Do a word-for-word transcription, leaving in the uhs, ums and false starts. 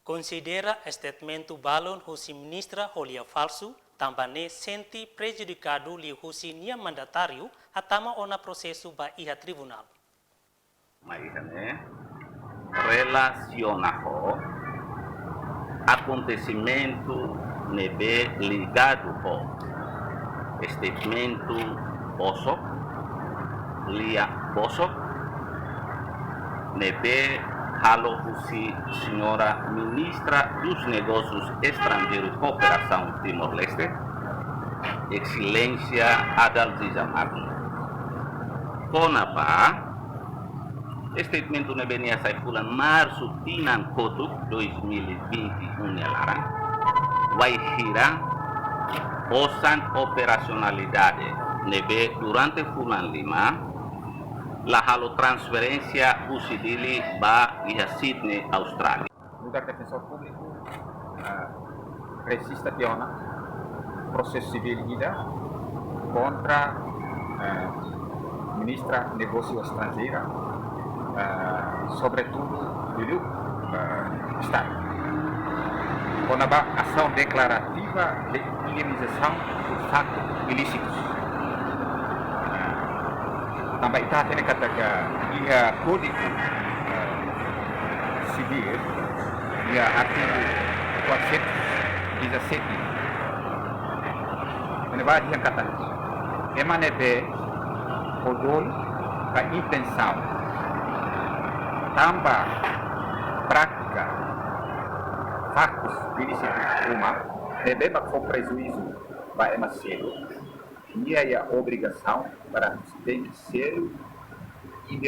Konsidera statementu balun husi ministra ho lia falsu, tanba ne'e sente prejudikadu liuhusi nia mandatáriu hatama ona prosesu ba iha tribunál. Mai ida-ne'e relasiona ho akontesimentu ne'ebé ligadu ho statementu bosok, lia bosok, ne'ebé halo husi señora Ministra dos Negósius Estranjeirus Kooperasaun Timor-Leste, Exelénsia Adalgisa Magno. Kona-ba statementu ne'ebé nia sai fulan Marsu tinan kotuk dois mil e vinte e um nia laran, wainhira osan operasionalidade ne'ebé durante fulan lima la halo transferénsia husi Dili ba iha Sydney, Austrália. Nu'udar Defensór Públiku, eh, rejista tiha ona prosesu sivíl ida kontra, eh, Ministra Negósiu Estranjeira, eh, sobretudu, liuliu, eh, Estadu. Kona-ba asaun deklarativa de indemnizasaun por faktus ilísitus. Eh, tanba ita hatene katak iha Kódigu, eh, Sivíl, iha artigu quatrocentos e dezassete, ne'ebá dehan katak ema ne'ebé ho dolo ka intensaun tama prátika faktus ilísitus ruma ne'ebé mak fó prejuízu ba ema seluk, nia iha obrigasaun para tenke selu indemnizasaun.